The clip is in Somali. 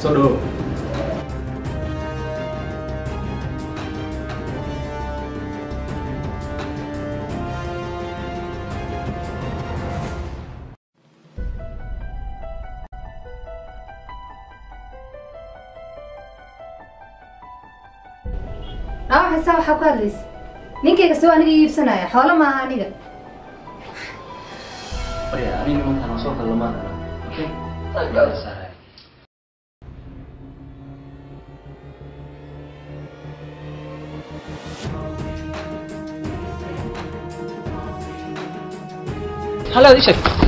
Soo dhawow. Dhaawaxaysaa waxaa ku hadlaysa ninkayga soo aniga iibsanaya, xoolo maaha aniga. Warya, aniga nimankaan waan soo kala lamaan. Okay, saaray. Halaad ii sheeg.